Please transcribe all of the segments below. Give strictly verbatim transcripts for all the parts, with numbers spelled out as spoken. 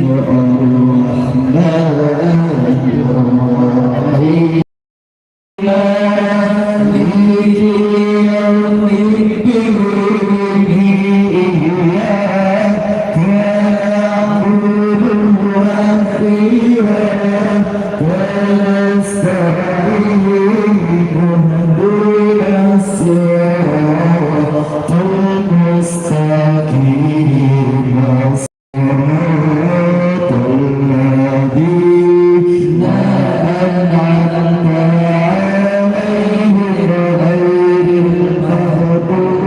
الرحمن الرحيم. مالك يوم الدين. إياك نعبد وإياك نستعين. اهدنا الصراط المستقيم. صراط الذين أنعمت عليهم غير المغضوب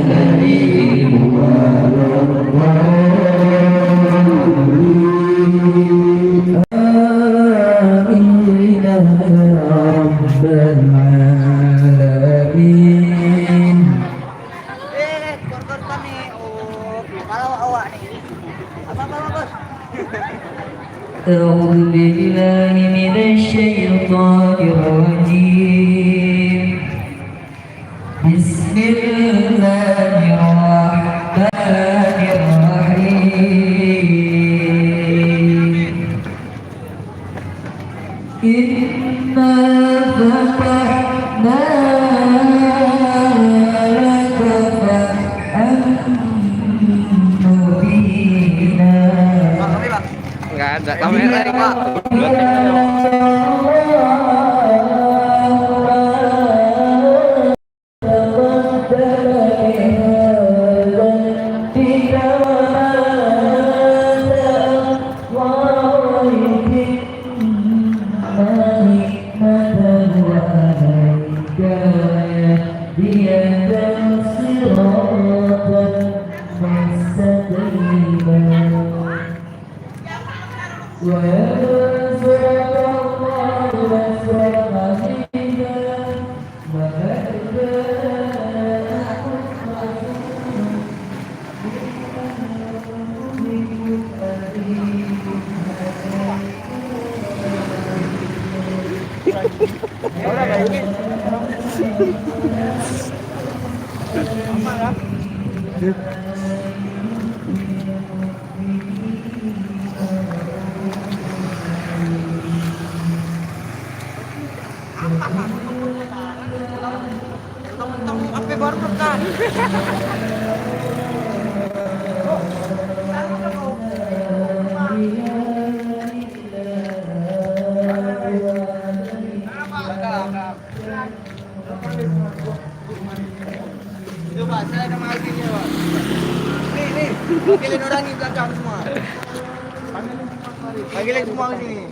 عليهم ولا الضالين. آمين يا رب العالمين. Eh, kor-kor kami, oh, kalau awak ni. Apa, apa, apa, Bos? أعوذ بالله من الشيطان الرجيم. بسم الله الرحمن الرحيم. إنا فتحنا لك فتحا مبينا. Enggak ada kamera ni, Pak. تقدم من ذنبك وما تأخر. وإن نعمته عليك ليهديك صراطا مستقيما. وينصرك الله نصرا عزيزا. وألقى Itu, Pak, saya ada maghrib ni, Pak. Ni, ni. Panggil orang ni belakang semua. Panggil semua ke sini.